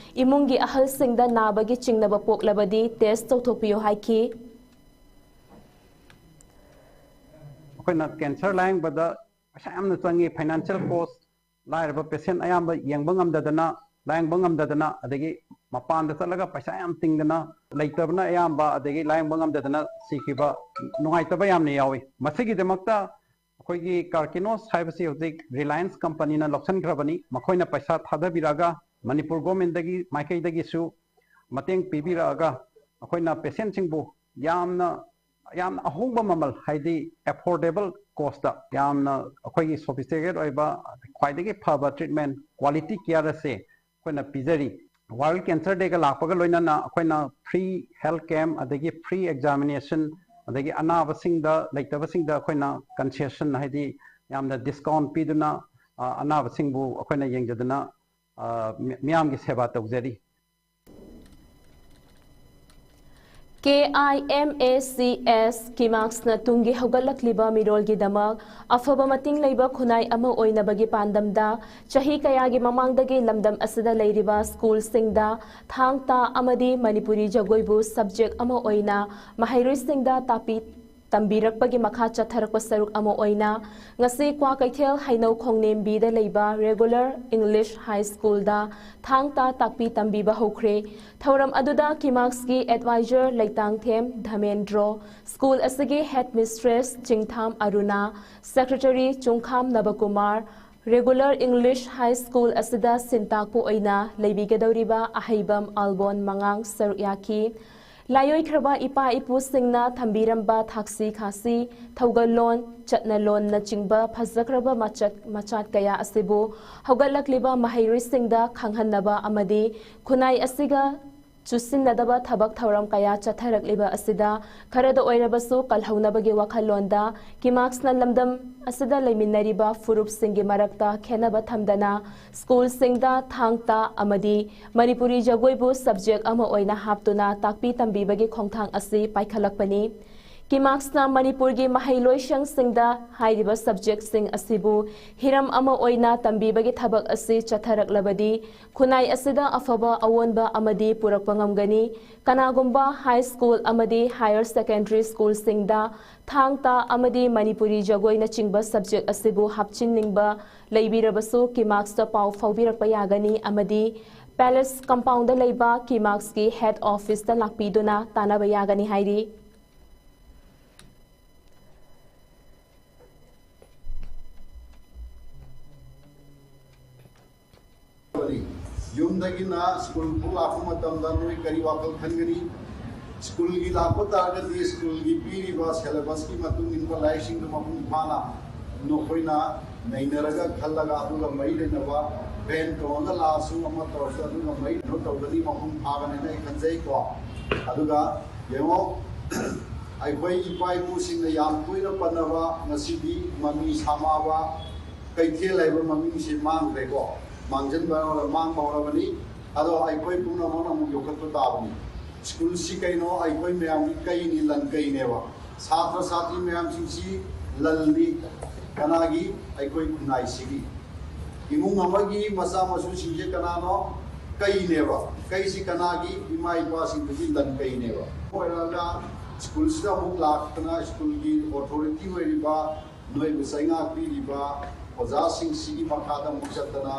ꯏꯃꯨꯡꯒꯤ ꯑꯍꯜꯁꯤꯡꯗ ꯅꯥꯕꯒꯤ ꯆꯤꯡꯅꯕ ꯄꯣꯛꯂꯕꯗꯤ ꯇꯦꯁ ꯇꯧꯊꯣꯛꯄꯤꯌꯨ ꯍꯥꯏꯈꯤ꯫ ꯑꯩꯈꯣꯏꯅ ꯀꯦꯟꯁꯔ ꯂꯥꯌꯦꯡꯕꯗ ꯄꯩꯁꯥ ꯌꯥꯝꯅ ꯆꯪꯉꯤ, ꯐꯥꯏꯅꯥꯟꯁꯤꯌꯦꯜ ꯀꯣꯁ, ꯂꯥꯏꯔꯕ ꯄꯦꯁꯦꯟ ꯑꯌꯥꯝꯕ ꯌꯦꯡꯕ ꯉꯝꯗꯗꯅ, ꯂꯥꯌꯦꯡꯕ ꯉꯝꯗꯗꯅ, ꯑꯗꯒꯤ ꯃꯄꯥꯟꯗ ꯆꯠꯂꯒ ꯄꯩꯁꯥ ꯌꯥꯝ ꯇꯤꯡꯗꯅ, ꯂꯩꯇꯕꯅ ꯑꯌꯥꯝꯕ, ꯑꯗꯒꯤ ꯂꯥꯌꯦꯡꯕ ꯉꯝꯗꯗꯅ ꯁꯤꯈꯤꯕ ꯅꯨꯡꯉꯥꯏꯇꯕ ꯌꯥꯝꯅ ꯌꯥꯎꯏ꯫ ꯃꯁꯤꯒꯤꯗꯃꯛꯇ ꯑꯩꯈꯣꯏꯒꯤ ꯀꯥꯔꯀꯤꯅꯣꯁ ꯍꯥꯏꯕꯁꯤ ꯍꯧꯖꯤꯛ ꯔꯤꯂꯥꯌꯟꯁ ꯀꯝꯄꯅꯤꯅ ꯂꯧꯁꯤꯟꯈ꯭ꯔꯕꯅꯤ꯫ ꯃꯈꯣꯏꯅ ꯄꯩꯁꯥ ꯊꯥꯗꯕꯤꯔꯛꯑꯒ ꯃꯅꯤꯄꯨꯔ ꯒꯣꯔꯃꯦꯟꯗꯒꯤ ꯃꯥꯏꯀꯩꯗꯒꯤꯁꯨ ꯃꯇꯦꯡ ꯄꯤꯕꯤꯔꯛꯑꯒ ꯑꯩꯈꯣꯏꯅ ꯄꯦꯁꯦꯟꯁꯤꯡꯕꯨ ꯌꯥꯝꯅ, ꯌꯥꯝꯅ ꯑꯍꯣꯡꯕ ꯃꯃꯜ, ꯍꯥꯏꯗꯤ ꯑꯦꯐꯣꯔꯗꯦꯕꯜ ꯀꯣꯁꯇ ꯌꯥꯝꯅ ꯑꯩꯈꯣꯏꯒꯤ ꯁꯣꯐꯤꯁꯇꯤꯀꯦꯇꯦꯠ ꯑꯣꯏꯕ, ꯈ꯭ꯋꯥꯏꯗꯒꯤ ꯐꯕ ꯇ꯭ꯔꯤꯠꯃꯦꯟ, ꯀ꯭ꯋꯥꯂꯤꯇꯤ ꯀꯤꯌꯔ ꯑꯁꯦ ꯑꯩꯈꯣꯏꯅ ꯄꯤꯖꯔꯤ꯫ ꯋꯥꯔꯜ ꯀꯦꯟꯁꯔ ꯗꯦꯒ ꯂꯥꯛꯄꯒ ꯂꯣꯏꯅꯅ ꯑꯩꯈꯣꯏꯅ ꯐ꯭ꯔꯤ ꯍꯦꯜꯊ ꯀꯦꯝꯞ, ꯑꯗꯒꯤ ꯐ꯭ꯔꯤ ꯑꯦꯛꯖꯥꯃꯤꯅꯦꯁꯟ, ꯑꯗꯒꯤ ꯑꯅꯥꯕꯁꯤꯡꯗ, ꯂꯩꯇꯕꯁꯤꯡꯗ ꯑꯩꯈꯣꯏꯅ ꯀꯟꯁꯦꯁꯟ, ꯍꯥꯏꯗꯤ ꯌꯥꯝꯅ ꯗꯤꯁꯀꯥꯎꯟ ꯄꯤꯗꯨꯅ, ꯑ, ꯑꯅꯥꯕꯁꯤꯡꯕꯨ ꯑꯩꯈꯣꯏꯅ ꯌꯦꯡꯖꯗꯨꯅ, ꯑ, ꯃꯤ-, ꯃꯤꯌꯥꯝꯒꯤ ꯁꯦꯕꯥ ꯇꯧꯖꯔꯤ꯫ ꯀꯦ ꯑꯥꯏ ꯑꯦꯝ ꯑꯦ ꯁꯤ ꯑꯦꯁ ꯀꯤꯃꯥꯛꯁꯅ ꯇꯨꯡꯒꯤ ꯍꯧꯒꯠꯂꯛꯂꯤꯕ ꯃꯤꯔꯣꯜꯒꯤꯗꯃꯛ ꯑꯐꯕ ꯃꯇꯤꯡ ꯂꯩꯕ ꯈꯨꯟꯅꯥꯏ ꯑꯃ ꯑꯣꯏꯅꯕꯒꯤ ꯄꯥꯟꯗꯝꯗ ꯆꯍꯤ ꯀꯌꯥꯒꯤ ꯃꯃꯥꯡꯗꯒꯤ ꯂꯝꯗꯝ ꯑꯁꯤꯗ ꯂꯩꯔꯤꯕ ꯁ꯭ꯀꯨꯜꯁꯤꯡꯗ ꯊꯥꯡ ꯇꯥ ꯑꯃꯗꯤ ꯃꯅꯤꯄꯨꯔꯤ ꯖꯒꯣꯏꯕꯨ ꯁꯕꯖꯦꯛ ꯑꯃ ꯑꯣꯏꯅ ꯃꯍꯩꯔꯣꯏꯁꯤꯡꯗ ꯇꯥꯛꯄꯤ ꯇꯝꯕꯤꯔꯛꯄꯒꯤ ꯃꯈꯥ ꯆꯠꯊꯔꯛꯄ ꯁꯔꯨꯛ ꯑꯃ ꯑꯣꯏꯅ ꯉꯁꯤ ꯀ꯭ꯋꯥꯀꯩꯊꯦꯜ ꯍꯩꯅꯧ ꯈꯣꯡꯅꯦꯝꯕꯤꯗ ꯂꯩꯕ Regular English High Schoolꯗ ꯊꯥꯡ ꯇꯥ ꯇꯥꯛꯄꯤ ꯇꯝꯕꯤꯕ ꯍꯧꯈ꯭ꯔꯦ꯫ ꯊꯧꯔꯝ ꯑꯗꯨꯗ ꯀꯤꯃꯥꯛꯁꯀꯤ advisor ꯂꯩꯇꯥꯡꯊꯦꯝ ꯙꯃꯦꯟꯗ꯭ꯔꯣ, school ꯑꯁꯤꯒꯤ headmistress ꯆꯤꯡꯊꯥꯝ ꯑꯔꯨꯅꯥ, secretary ꯆꯨꯡꯈꯥꯝ ꯅꯕꯀꯨꯃꯥꯔ, Regular English High School ꯑꯁꯤꯗ ꯁꯤꯟꯇꯥꯛꯄ ꯑꯣꯏꯅ ꯂꯩꯕꯤꯒꯗꯧꯔꯤꯕ ꯑꯍꯩꯕꯝ ꯑꯜꯕꯣꯟ ꯃꯉꯥꯡ ꯁꯔꯨꯛ ꯌꯥꯈꯤ꯫ ꯂꯥꯏꯑꯣꯏꯈ꯭ꯔꯕ ꯏꯄꯥ ꯏꯄꯨꯁꯤꯡꯅ ꯊꯝꯕꯤꯔꯝꯕ ꯊꯥꯛꯁꯤ ꯈꯥꯁꯤ, ꯊꯧꯒꯜꯂꯣꯟ, ꯆꯠꯅꯂꯣꯟꯅꯆꯤꯡꯕ ꯐꯖꯈ꯭ꯔꯕ ꯃꯆꯠ ꯃꯆꯥꯠ ꯀꯌꯥ ꯑꯁꯤꯕꯨ ꯍꯧꯒꯠꯂꯛꯂꯤꯕ ꯃꯍꯩꯔꯣꯏꯁꯤꯡꯗ ꯈꯪꯍꯟꯅꯕ ꯑꯃꯗꯤ ꯈꯨꯟꯅꯥꯏ ꯑꯁꯤꯒ ꯆꯨꯁꯤꯟꯅꯗꯕ ꯊꯕꯛ ꯊꯧꯔꯝ ꯀꯌꯥ ꯆꯠꯊꯔꯛꯂꯤꯕ ꯑꯁꯤꯗ ꯈꯔꯗ ꯑꯣꯏꯔꯕꯁꯨ ꯀꯜꯍꯧꯅꯕꯒꯤ ꯋꯥꯈꯜꯂꯣꯟꯗ ꯀꯤꯃꯥꯛꯁꯅ ꯂꯝꯗꯝ ꯑꯁꯤꯗ ꯂꯩꯃꯤꯟꯅꯔꯤꯕ ꯐꯨꯔꯨꯞꯁꯤꯡꯒꯤ ꯃꯔꯛꯇ ꯈꯦꯟꯅꯕ ꯊꯝꯗꯅ schoolꯁꯤꯡꯗ ꯊꯥꯡ ꯇꯥ ꯑꯃꯗꯤ ꯃꯅꯤꯄꯨꯔꯤ ꯖꯒꯣꯏꯕꯨ subject ꯑꯃ ꯑꯣꯏꯅ ꯍꯥꯞꯇꯨꯅ ꯇꯥꯛꯄꯤ ꯇꯝꯕꯤꯕꯒꯤ ꯈꯣꯡꯊꯥꯡ ꯑꯁꯤ ꯄꯥꯏꯈꯠꯂꯛꯄꯅꯤ꯫ ꯀꯤꯃꯥꯛꯁꯅ ꯃꯅꯤꯄꯨꯔꯒꯤ ꯃꯍꯩꯂꯣꯏꯁꯪꯁꯤꯡꯗ ꯍꯥꯏꯔꯤꯕ subjectꯁꯤꯡ ꯑꯁꯤꯕꯨ ꯍꯤꯔꯝ ꯑꯃ ꯑꯣꯏꯅ ꯇꯝꯕꯤꯕꯒꯤ ꯊꯕꯛ ꯑꯁꯤ ꯆꯠꯊꯔꯛꯂꯕꯗꯤ ꯈꯨꯟꯅꯥꯏ ꯑꯁꯤꯗ ꯑꯐꯕ ꯑꯑꯣꯟꯕ ꯑꯃꯗꯤ ꯄꯨꯔꯛꯄ ꯉꯝꯒꯅꯤ꯫ ꯀꯅꯥꯒꯨꯝꯕ high school ꯑꯃꯗꯤ higher secondary schoolꯁꯤꯡꯗ ꯊꯥꯡ ꯇꯥ ꯑꯃꯗꯤ ꯃꯅꯤꯄꯨꯔꯤ ꯖꯒꯣꯏꯅꯆꯤꯡꯕ subject ꯑꯁꯤꯕꯨ ꯍꯥꯞꯆꯤꯟꯅꯤꯡꯕ ꯂꯩꯕꯤꯔꯕꯁꯨ ꯀꯤꯃꯥꯛꯁꯇ ꯄꯥꯎ ꯐꯥꯎꯕꯤꯔꯛꯄ ꯌꯥꯒꯅꯤ ꯑꯃꯗꯤ Palace compoundꯗ ꯂꯩꯕ ꯀꯤꯃꯥꯛꯁꯀꯤ head officeꯇ ꯂꯥꯛꯄꯤꯗꯨꯅ ꯇꯥꯟꯅꯕ ꯌꯥꯒꯅꯤ ꯍꯥꯏꯔꯤ꯫ ꯌꯨꯝꯗꯒꯤꯅ school ꯐꯥꯎ ꯂꯥꯛꯄ ꯃꯇꯝꯗ ꯅꯣꯏ ꯀꯔꯤ ꯋꯥꯈꯜ ꯈꯟꯒꯅꯤ? Schoolꯒꯤ ꯂꯥꯛꯄ ꯇꯥꯔꯒꯗꯤ schoolꯒꯤ ꯄꯤꯔꯤꯕ syllabusꯀꯤ ꯃꯇꯨꯡ ꯏꯟꯕ ꯂꯥꯏꯔꯤꯛꯁꯤꯡꯗꯨ ꯃꯄꯨꯡ ꯐꯥꯅ ꯅꯈꯣꯏꯅ ꯅꯩꯅꯔꯒ ꯈꯜꯂꯒ ꯑꯗꯨꯒ ꯃꯔꯤ ꯂꯩꯅꯕ van ꯇꯣꯡꯉꯒ ꯂꯥꯛꯑꯁꯨ ꯑꯃ ꯇꯧꯔꯁꯨ ꯑꯗꯨꯒ ꯃꯔꯤ ꯀꯩꯅꯣ ꯇꯧꯒꯅꯤ, ꯃꯄꯨꯡ ꯐꯥꯒꯅꯤꯅ ꯑꯩ ꯈꯟꯖꯩꯀꯣ꯫ ꯑꯗꯨꯒ ꯌꯦꯡꯉꯣ, ꯑꯩꯈꯣꯏ ꯏꯄꯥ ꯏꯄꯨꯁꯤꯡꯅ ꯌꯥꯝ ꯇꯣꯏꯅ ꯄꯟꯅꯕ ꯉꯁꯤꯗꯤ ꯃꯃꯤ ꯁꯥꯃꯥꯕ ꯀꯩꯊꯦꯜ ꯍꯥꯏꯕ ꯃꯃꯤꯡꯁꯤ ꯃꯥꯡꯈ꯭ꯔꯦꯀꯣ, ꯃꯥꯡꯖꯟꯕ ꯍꯧꯔ-, ꯃꯥꯡꯕ ꯍꯧꯔꯕꯅꯤ꯫ ꯑꯗꯣ ꯑꯩꯈꯣꯏ ꯄꯨꯝꯅꯃꯛꯅ ꯑꯃꯨꯛ ꯌꯣꯛꯈꯠꯄ ꯇꯥꯕꯅꯤ꯫ Schoolꯁꯤ ꯀꯩꯅꯣ? ꯑꯩꯈꯣꯏ ꯃꯌꯥꯝꯒꯤ ꯀꯩꯅꯤ, ꯂꯟ ꯀꯩꯅꯦꯕ꯫ ꯁꯥꯇ꯭ꯔ ꯁꯥꯇ꯭ꯔꯤ ꯃꯌꯥꯝꯁꯤꯡꯁꯤ ꯂꯟꯅꯤ꯫ ꯀꯅꯥꯒꯤ? ꯑꯩꯈꯣꯏ ꯈꯨꯟꯅꯥꯏꯁꯤꯒꯤ꯫ ꯏꯃꯨꯡ ꯑꯃꯒꯤ ꯃꯆꯥ ꯃꯁꯨꯁꯤꯡꯁꯦ ꯀꯅꯥꯅꯣ? ꯀꯩꯅꯦꯕ꯫ ꯀꯩꯁꯤ ꯀꯅꯥꯒꯤ? ꯏꯃꯥ ꯏꯄꯥꯁꯤꯡꯗꯨꯒꯤ ꯂꯟ ꯀꯩꯅꯦꯕ꯫ ꯑꯣꯏꯔꯒ ꯁ꯭ꯀꯨꯜꯁꯤꯗ ꯑꯃꯨꯛ ꯂꯥꯛꯇꯅ ꯁ꯭ꯀꯨꯜꯒꯤ ꯑꯣꯊꯣꯔꯤꯇꯤ ꯑꯣꯏꯔꯤꯕ, ꯅꯣꯏꯕꯨ ꯆꯩꯉꯥꯛ ꯄꯤꯔꯤꯕ ꯑꯣꯖꯥꯁꯤꯡꯁꯤꯒꯤ ꯃꯈꯥꯗ ꯑꯃꯨꯛ ꯆꯠꯇꯅ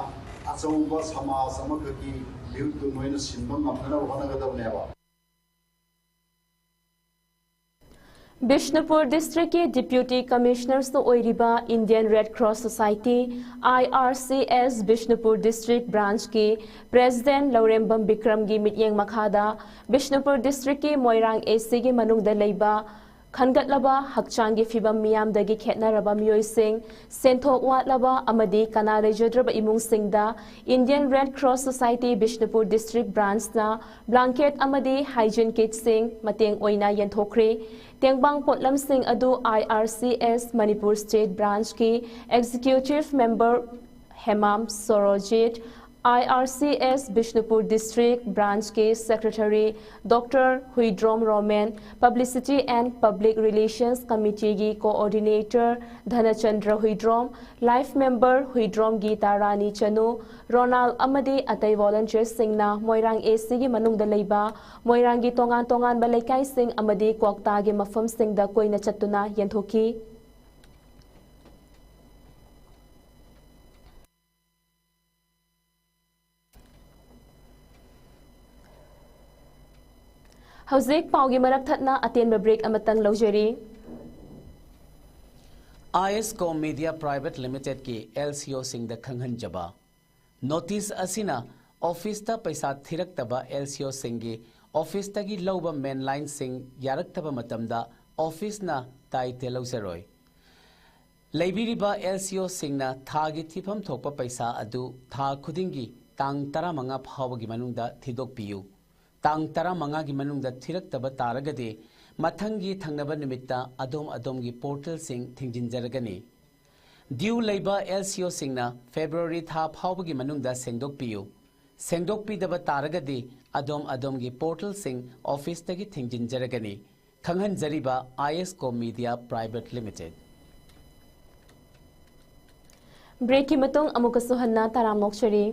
ꯑꯆꯧꯕ ꯁꯃꯥꯖ ꯑꯃꯈꯛꯀꯤ ꯃꯤꯍꯨꯠꯇꯨ ꯅꯣꯏꯅ ꯁꯤꯟꯕ ꯉꯝꯅꯅꯕ ꯍꯣꯠꯅꯒꯗꯕꯅꯦꯕ꯫ ꯕꯤꯁꯅꯨꯄꯨꯔ ꯗꯤꯁꯇ꯭ꯔꯤꯛꯀꯤ ꯗꯤꯄ꯭ꯌꯨꯇꯤ ꯀꯃꯤꯁꯅꯔꯁꯨ ꯑꯣꯏꯔꯤꯕ Indian red cross society, I R C S, Bishnupur district ꯕ꯭ꯔꯥꯟꯁꯀꯤ ꯄ꯭ꯔꯦꯁꯤꯗꯦꯟꯠ ꯂꯧꯔꯦꯝꯕꯝ ꯕꯤꯀ꯭ꯔꯝꯒꯤ ꯃꯤꯠꯌꯦꯡ ꯃꯈꯥꯗ ꯕꯤꯁꯅꯨꯄꯨꯔ ꯗꯤꯁꯇ꯭ꯔꯤꯛꯀꯤ ꯃꯣꯏꯔꯥꯡ ꯑꯦ ꯁꯤꯒꯤ ꯃꯅꯨꯡꯗ ꯂꯩꯕ ꯈꯟꯒꯠꯂꯕ ꯍꯛꯆꯥꯡꯒꯤ ꯐꯤꯕꯝ ꯃꯤꯌꯥꯝꯗꯒꯤ ꯈꯦꯠꯅꯔꯕ ꯃꯤꯑꯣꯏꯁꯤꯡ, ꯁꯦꯟꯊꯣꯛ ꯋꯥꯠꯂꯕ ꯑꯃꯗꯤ ꯀꯅꯥ ꯂꯩꯖꯗ꯭ꯔꯕ ꯏꯃꯨꯡꯁꯤꯡꯗ Indian red cross society Bishnupur district ꯕ꯭ꯔꯥꯟꯁꯅ ꯕ꯭ꯂꯥꯡꯀꯦꯠ ꯑꯃꯗꯤ ꯍꯥꯏꯖꯤꯟ ꯀꯤꯠꯁꯤꯡ ꯃꯇꯦꯡ ꯑꯣꯏꯅ ꯌꯦꯟꯊꯣꯛꯈ꯭ꯔꯦ꯫ ꯇꯦꯡꯕꯥꯡ ꯄꯣꯠꯂꯝꯁꯤꯡ ꯑꯗꯨ I R C S Manipur state ꯕ꯭ꯔꯥꯟꯁꯀꯤ executive member Hemam Sorojit, I R C S Bishnupur district ꯕ꯭ꯔꯥꯟꯁꯀꯤ secretary doctor Huidrom Romen, publicity and public relations ꯀꯃꯤꯇꯤꯒꯤ coordinator Dhanachandra Huidrom, life member Huidrom Gita Rani Chanu, Ronal ꯑꯃꯗꯤ ꯑꯇꯩ ꯚꯣꯂꯨꯟꯇꯤꯌꯔꯁꯤꯡꯅ ꯃꯣꯏꯔꯥꯡ ꯑꯦ ꯁꯤꯒꯤ ꯃꯅꯨꯡꯗ ꯂꯩꯕ ꯃꯣꯏꯔꯥꯡꯒꯤ ꯇꯣꯉꯥꯟ ꯇꯣꯉꯥꯟꯕ ꯂꯩꯀꯥꯏꯁꯤꯡ ꯑꯃꯗꯤ ꯀ꯭ꯋꯥꯛꯇꯥꯒꯤ ꯃꯐꯝꯁꯤꯡꯗ ꯀꯣꯏꯅ ꯆꯠꯇꯨꯅ ꯌꯦꯟꯊꯣꯛꯈꯤ꯫ ꯍꯧꯖꯤꯛ ꯄꯥꯎꯒꯤ ꯃꯔꯛ ꯊꯠꯅ ꯑꯇꯦꯟꯕ ꯕ꯭ꯔꯦꯛ ꯑꯃꯇꯪ ꯂꯧꯖꯔꯤ꯫ ꯑꯥꯏ S com media private ꯂꯤꯃꯤꯇꯦꯗꯀꯤ L C ꯑꯣꯁꯤꯡꯗ ꯈꯪꯍꯟꯖꯕ꯫ Notice ꯑꯁꯤꯅ ꯑꯣꯐꯤꯁꯇ ꯄꯩꯁꯥ ꯊꯤꯔꯛꯇꯕ ꯑꯦꯜ ꯁꯤ ꯑꯣꯁꯤꯡꯒꯤ ꯑꯣꯐꯤꯁꯇꯒꯤ ꯂꯧꯕ ꯃꯦꯟꯂꯥꯏꯟꯁꯤꯡ ꯌꯥꯔꯛꯇꯕ ꯃꯇꯝꯗ ꯑꯣꯐꯤꯁꯅ ꯇꯥꯏꯇꯦ ꯂꯧꯖꯔꯣꯏ꯫ ꯂꯩꯕꯤꯔꯤꯕ ꯑꯦꯜ ꯁꯤ ꯑꯣꯁꯤꯡꯅ ꯊꯥꯒꯤ ꯊꯤꯐꯝ ꯊꯣꯛꯄ ꯄꯩꯁꯥ ꯑꯗꯨ ꯊꯥ ꯈꯨꯗꯤꯡꯒꯤ ꯇꯥꯡ ꯇꯔꯥꯃꯉꯥ ꯐꯥꯎꯕꯒꯤ ꯃꯅꯨꯡꯗ ꯊꯤꯗꯣꯛꯄꯤꯌꯨ꯫ ꯇꯥꯡ ꯇꯔꯥꯃꯉꯥꯒꯤ ꯃꯅꯨꯡꯗ ꯊꯤꯔꯛꯇꯕ ꯇꯥꯔꯒꯗꯤ ꯃꯊꯪꯒꯤ ꯊꯪꯅꯕ ꯅꯨꯃꯤꯠꯇ ꯑꯗꯣꯝ ꯑꯗꯣꯝꯒꯤ ꯄꯣꯔꯇꯦꯜꯁꯤꯡ ꯊꯤꯡꯖꯤꯟꯖꯔꯒꯅꯤ꯫ ꯗ꯭ꯌꯨ ꯂꯩꯕ ꯑꯦꯜ ꯁꯤ ꯑꯣꯁꯤꯡꯅ ꯐꯦꯕ꯭ꯔꯨꯋꯥꯔꯤ ꯊꯥ ꯐꯥꯎꯕꯒꯤ ꯃꯅꯨꯡꯗ ꯁꯦꯡꯗꯣꯛꯄꯤꯌꯨ꯫ ꯁꯦꯡꯗꯣꯛꯄꯤꯗꯕ ꯇꯥꯔꯒꯗꯤ ꯑꯗꯣꯝ ꯑꯗꯣꯝꯒꯤ ꯄꯣꯔꯇꯦꯜꯁꯤꯡ ꯑꯣꯐꯤꯁꯇꯒꯤ ꯊꯤꯡꯖꯤꯟꯖꯔꯒꯅꯤ꯫ ꯈꯪꯍꯟꯖꯔꯤꯕ I S com media private limited. ꯕ꯭ꯔꯦꯛꯀꯤ ꯃꯇꯨꯡ ꯑꯃꯨꯛꯀꯁꯨ ꯍꯟꯅ ꯇꯔꯥꯝꯅ ꯑꯣꯛꯆꯔꯤ꯫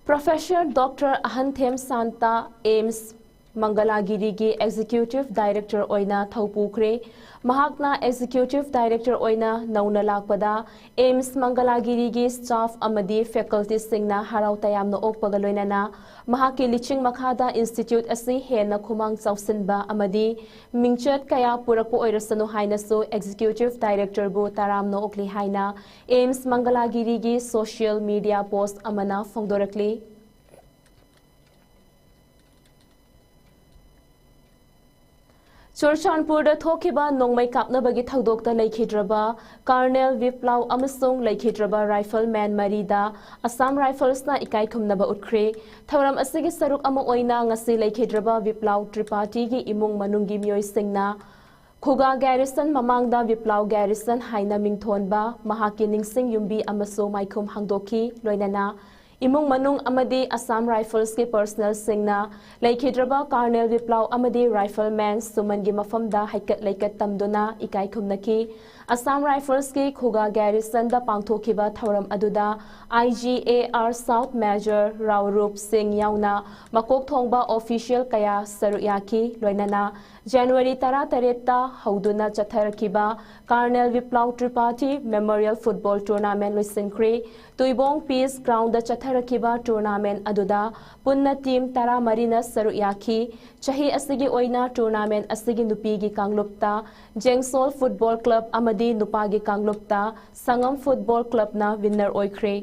Professor doctor Ahanthem Shanta, AIIMS ꯃꯪꯒꯂꯥꯒꯤꯔꯤꯒꯤ ꯑꯦꯛꯖꯤꯀ꯭ꯌꯨꯇꯤꯚ ꯗꯥꯏꯔꯦꯛꯇꯔ ꯑꯣꯏꯅ ꯊꯧꯄꯨꯈ꯭ꯔꯦ꯫ ꯃꯍꯥꯛꯅ ꯑꯦꯛꯖꯤꯀ꯭ꯌꯨꯇꯤꯚ ꯗꯥꯏꯔꯦꯛꯇꯔ ꯑꯣꯏꯅ ꯅꯧꯅ ꯂꯥꯛꯄꯗ ꯑꯦꯝꯁ ꯃꯪꯒꯂꯥꯒꯤꯔꯤꯒꯤ ꯁ꯭ꯇꯥꯐ ꯑꯃꯗꯤ ꯐꯦꯀꯜꯇꯤꯁꯤꯡꯅ ꯍꯔꯥꯎ ꯇꯌꯥꯝꯅ ꯑꯣꯛꯄꯒ ꯂꯣꯏꯅꯅ ꯃꯍꯥꯛꯀꯤ ꯂꯤꯆꯤꯡ ꯃꯈꯥꯗ ꯏꯟꯁꯇꯤꯇ꯭ꯌꯨꯠ ꯑꯁꯤ ꯍꯦꯟꯅ ꯈꯨꯃꯥꯡ ꯆꯥꯎꯁꯤꯟꯕ ꯑꯃꯗꯤ ꯃꯤꯡꯆꯠ ꯀꯌꯥ ꯄꯨꯔꯛꯄ ꯑꯣꯏꯔꯁꯅꯨ ꯍꯥꯏꯅꯁꯨ ꯑꯦꯛꯖꯤꯀ꯭ꯌꯨꯇꯤꯚ ꯗꯥꯏꯔꯦꯛꯇꯔꯕꯨ ꯇꯔꯥꯝꯅ ꯑꯣꯛꯂꯤ ꯍꯥꯏꯅ ꯑꯦꯝꯁ ꯃꯪꯒꯂꯥꯒꯤꯔꯤꯒꯤ ꯁꯣꯁꯤꯌꯦꯜ ꯃꯤꯗꯤꯌꯥ ꯄꯣꯁ꯭ꯠ ꯑꯃꯅ ꯐꯣꯡꯗꯣꯔꯛꯂꯤ꯫ ꯆꯨꯔꯆꯥꯟꯄꯨꯔꯗ ꯊꯣꯛꯈꯤꯕ ꯅꯣꯡꯃꯩ ꯀꯥꯞꯅꯕꯒꯤ ꯊꯧꯗꯣꯛꯇ ꯂꯩꯈꯤꯗ꯭ꯔꯕ ꯀꯔꯅꯦꯜ ꯕꯤꯄ꯭ꯂꯥꯎ ꯑꯃꯁꯨꯡ ꯂꯩꯈꯤꯗ꯭ꯔꯕ ꯔꯥꯏꯐꯜꯃꯦꯟ ꯃꯔꯤꯗ ꯑꯁꯥꯝ ꯔꯥꯏꯐꯜꯁꯅ ꯏꯀꯥꯏ ꯈꯨꯝꯅꯕ ꯎꯠꯈ꯭ꯔꯦ꯫ ꯊꯧꯔꯝ ꯑꯁꯤꯒꯤ ꯁꯔꯨꯛ ꯑꯃ ꯑꯣꯏꯅ ꯉꯁꯤ ꯂꯩꯈꯤꯗ꯭ꯔꯕ ꯕꯤꯄ꯭ꯂꯥꯎ ꯇ꯭ꯔꯤꯄꯥꯊꯤꯒꯤ ꯏꯃꯨꯡ ꯃꯅꯨꯡꯒꯤ ꯃꯤꯑꯣꯏꯁꯤꯡꯅ ꯈꯨꯒꯥ ꯒꯦꯔꯤꯁꯟ ꯃꯃꯥꯡꯗ ꯕꯤꯄ꯭ꯂꯥꯎ ꯒꯦꯔꯤꯁꯟ ꯍꯥꯏꯅ ꯃꯤꯡꯊꯣꯟꯕ ꯃꯍꯥꯛꯀꯤ ꯅꯤꯡꯁꯤꯡ ꯌꯨꯝꯕꯤ ꯑꯃꯁꯨ ꯃꯥꯏꯈꯨꯝ ꯍꯥꯡꯗꯣꯛꯈꯤ꯫ ꯂꯣꯏꯅꯅ ꯏꯃꯨꯡ ꯃꯅꯨꯡ ꯑꯃꯗꯤ ꯑꯁꯥꯝ ꯔꯥꯏꯐꯜꯁꯀꯤ ꯄꯔꯁꯅꯦꯜꯁꯤꯡꯅ ꯂꯩꯈꯤꯗ꯭ꯔꯕ ꯀꯔꯅꯦꯜ ꯕꯤꯄ꯭ꯂꯥꯎ ꯑꯃꯗꯤ ꯔꯥꯏꯐꯜꯃꯦꯟ ꯁꯨꯃꯟꯒꯤ ꯃꯐꯝꯗ ꯍꯩꯀꯠ ꯂꯩꯀꯠ ꯇꯝꯗꯨꯅ ꯏꯀꯥꯏ ꯈꯨꯝꯅꯈꯤ꯫ ꯑꯁꯥꯝ ꯔꯥꯏꯐꯜꯁꯀꯤ ꯈꯨꯒꯥ ꯒꯦꯔꯤꯁꯟꯗ ꯄꯥꯡꯊꯣꯛꯈꯤꯕ ꯊꯧꯔꯝ ꯑꯗꯨꯗ I G A R south major Raurup Singh ꯌꯥꯎꯅ ꯃꯀꯣꯛ ꯊꯣꯡꯕ ꯑꯣꯐꯤꯁꯤꯌꯦꯜ ꯀꯌꯥ ꯁꯔꯨꯛ ꯌꯥꯈꯤ꯫ ꯂꯣꯏꯅꯅ ꯖꯅꯋꯥꯔꯤ ꯇꯔꯥꯇꯔꯦꯠꯇ ꯍꯧꯗꯨꯅ ꯆꯠꯊꯔꯛꯈꯤꯕ colonel Biplab Tripathi memorial football tournament ꯂꯣꯏꯁꯤꯟꯈ꯭ꯔꯦ꯫ ꯇꯨꯏꯕꯣꯡ ꯄꯤꯁ ꯒ꯭ꯔꯥꯎꯟꯗ ꯆꯠꯊꯔꯛꯈꯤꯕ ꯇꯨꯔꯅꯥꯃꯦꯟ ꯑꯗꯨꯗ ꯄꯨꯟꯅ ꯇꯤꯝ ꯇꯔꯥꯃꯔꯤꯅ ꯁꯔꯨꯛ ꯌꯥꯈꯤ꯫ ꯆꯍꯤ ꯑꯁꯤꯒꯤ ꯑꯣꯏꯅ ꯇꯨꯔꯅꯥꯃꯦꯟ ꯑꯁꯤꯒꯤ ꯅꯨꯄꯤꯒꯤ ꯀꯥꯡꯂꯨꯞꯇ ꯖꯦꯡꯁꯣꯜ ꯐꯨꯠꯕꯣꯜ ꯀ꯭ꯂꯕ ꯑꯃꯗꯤ ꯅꯨꯄꯥꯒꯤ ꯀꯥꯡꯂꯨꯞꯇ ꯁꯉꯝ ꯐꯨꯠꯕꯣꯜ ꯀ꯭ꯂꯕꯅ ꯋꯤꯟꯅꯔ ꯑꯣꯏꯈ꯭ꯔꯦ꯫